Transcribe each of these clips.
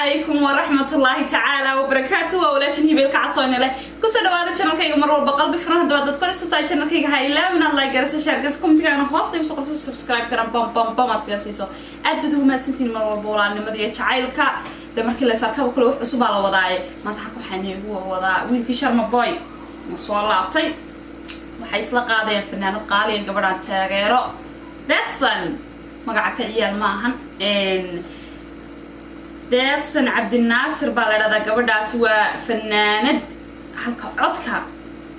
Calaykum waraxmatullaahi tacaala wabarakaatu. Waa walaashin Hibeelka Casoonile. Kusoo dhawaada channelkayga mar walba qalbi furan. Haddaba dad kale sutahay channelkayga, ha ilaawin aad like garayso, share garayso, commentigana hoosta igu soo qorso, subscribe karan bam bam bam aad kaga siiso. Aad baad ugu mahadsantihiin mar walba walaalnimada iyo jacaylka. De markii la sarkaba kale wax cusub baa la wadaaye. Maanta halka waxaan iigu wadaa wiilkii Sharma Boy ma soo laabtay. Waxay isla qaadeen fanaanad qaaliya, gabadhaan taageero, Deeqsan. Magaca ka ciyaal ma ahan, Deeqsan Cabdinaasir baa la dhahdaa gabadhaasi. Waa fanaanad halka codka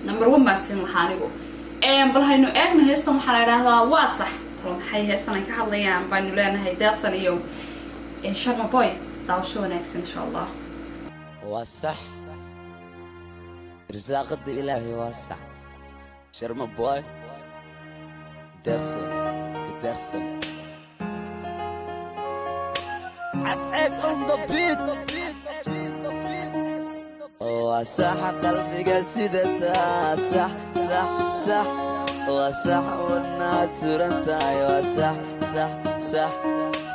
number one baan siin lahaa anigu. Bal haynu eegno heestan. Waxaa la idhaahdaa "Waa Sax". Talo maxay heestan ay ka hadlayaan baynu leenahay Deeqsan iyo Sharma Boy? Daawasho wanaagsan, insha Allah. Waa sax, irsaaqada Ilaahay waa sax. Sharma Boy, Deeqsan ka Deeqsan, Cadceed on the beat. Waa sax qalbiga sida taa, sax sax sax. Waa sax wadnaad suran tahay. Waa sax sax sax,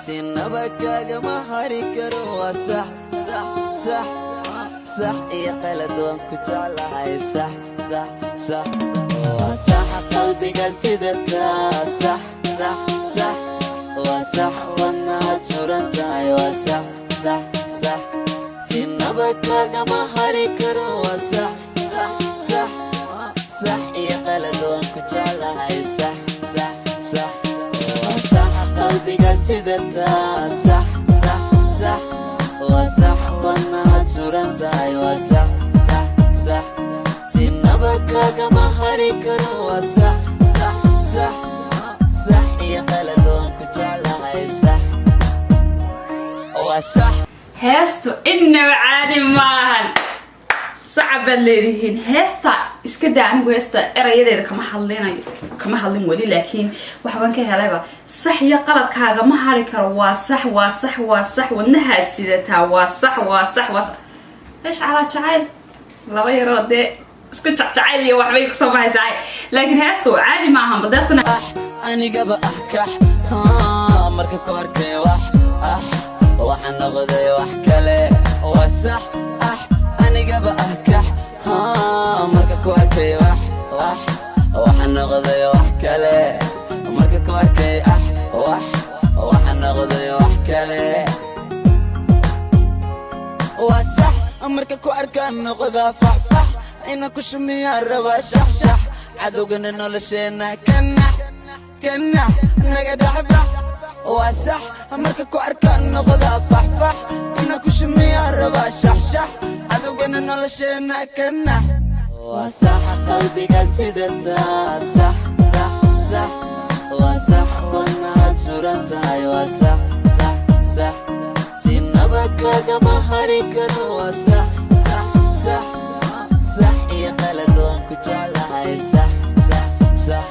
sinaba kaagama hari karo. Waa sax sax sax, sax iyo qalad waan ku jeclahay. Sax sax sax. Waa sax qalbiga sida taa, sax sax sax. Waa sax wadnaad suran tahay. Waa sax sax sax, sinaba kaagama hari karo. Waa sax sax sax, sax iyo qalad waan ku jeclahay. Sax sax sax. Waa sax qalbiga sida taa, sax sax sax. Waa sax wadnaad suran tahay. Waa sax sax sax, sinaba kaagama hari karo. Waa sax sax sax, sax iyo qalad waan ku jeclahay. Sax waa sax. Heestu innaba caadi maahan, sacab baad leedihiin. Heesta iska daa, anigu heesta erayadeeda kama hadlinayo, kama hadlin weli, laakiin waxbaan ka helayba. Sax iyo qaladkaaga ma hari karo. Waa sax, waa sax, waa sax. Wadnahaad sidataa. Waa sax, waa sax, waa sax. Meesha calaa jacayl laba yaroo dee isku jacjacayl iyo waxbay kusoo baxaysaa, laakiin heestu caadi maahan badeeqsana. Ah, anigaba ah kax marka ku arkay wax ah, waxaan noqday wax kale. Waa sax. Ah, anigaba ah kax marka ku arkay wax wax, waxaan noqday wax kale. Marka ku arkay ah wax, waxaan noqday wax kale. Waa sax, marka ku arkaan noqdaa faxfax, ina ku shumiyaa rabaa shaxshax. Cadowgana nolosheenna kanax kanax, naga dhexbax. Waa sax, marka ku arkaan noqdaa faxfax, ina ku shumiyaa rabaa shaxshax. Cadowgana nolosheenna kanax. Waa sax qalbiga sida taa, sax sax sax. Waa sax wadnaad suran tahay. Waa sax sax sax, sinaba kaagama hari karo. Waa sax sax sax, sax iyo qalad waan ku jeclahay. Sax sax sax.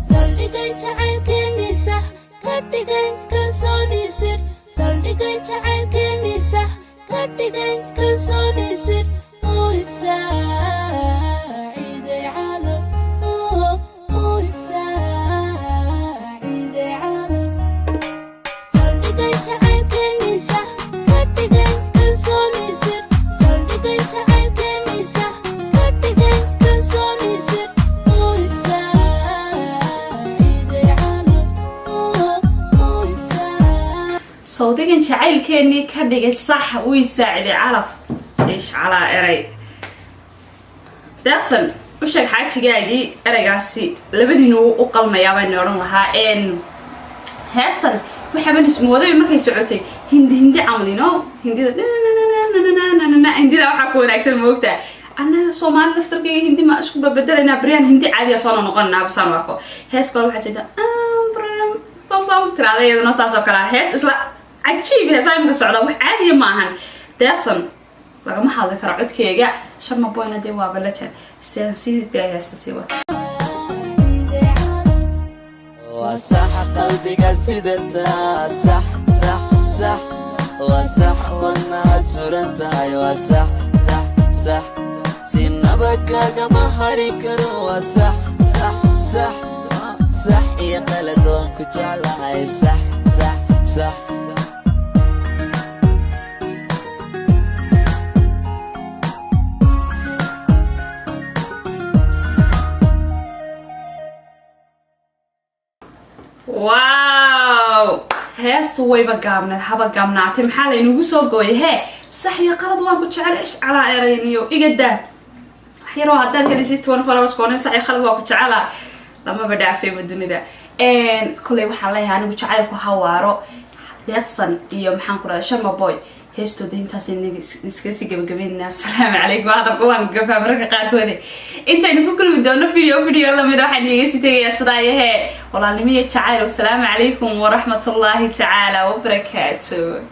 Saldhigay jacaylkeennii sax ka dhigay kalsooni sir. Saldhigay jacaylkeennii sax ka dhigay kalsooni sir. Uu isaaciiday caalam, uu isaaciiday caalam. Saldhigay jacaylkeennii sax ka dhigay kalsooni sir. Saldhigay jacaylkeennii sax ka dhigay kalsooni sir. Uu isaaciiday caalam, uu isaa Sawdigan jacaylkeenii ka dhigay sax, wuu isaaciday calaf. Ish calaa eray. Deeqsan, u sheeg xaajigaagii ereygaasi, labadiinu u qalmayaa baynu odhan lahaa. Heestan waxaaban ismooday markay socotay Hindi, Hindi camal ino Hindida. Hindida waxaa ku wanaagsan moogtaa, annaga Soomaali laftarkayga Hindi ma isku babedelaynaa baryaan. Hindi caadiya soo noqonaa basaan arko. Hees kale waxaa jirta bam bam tiraada, iyaduna saas oo kale ah. Hees isla cajiib. Heesaa imika socda wax caadiya maahan. Deeqsan lagama hadli karo codkeyga. Sharma Boyna dee waaba legend. Sidaan sii dee heesta sii wada. Waa sax qalbiga sida taa, sax sax sax. Waa sax wadnaad suran tahay. Waa sax sax sax, sinaba. Sinaba kagama hari karo. Waa sax, sax, sax, sax iyo qalad, waan ku jeclahay, sax, sax, sax. Wow, heestu wayba gaabneed, haba gaabnaatay. Maxaa laynagu soo gooyay? Hee, sax iyo qalad waan ku jecel. Ish calaa erayniyo, iga daa wax yaroo haddaad helisid 24 hours koone. Sax iyo qalad waa ku jecelaa, lamaba dhaafayba dunida. Kolley waxaan leeyahay anigu jacaylku ha waaro. Deeqsan iyo, maxaan ku dhahday, Sharma Boy heestooda intaas iskaga sii gabagabeynayna. Asalaamu calaykum. Hadalka waan gafaa mararka qaarkoode. Intaynu ku kulmi doono video lamid, waxaan iiga sii tegayaa sidaa yahee walaalnimo iyo jacayl. Wasalaamu calaykum waraxmatullaahi tacaala wabarakaatu.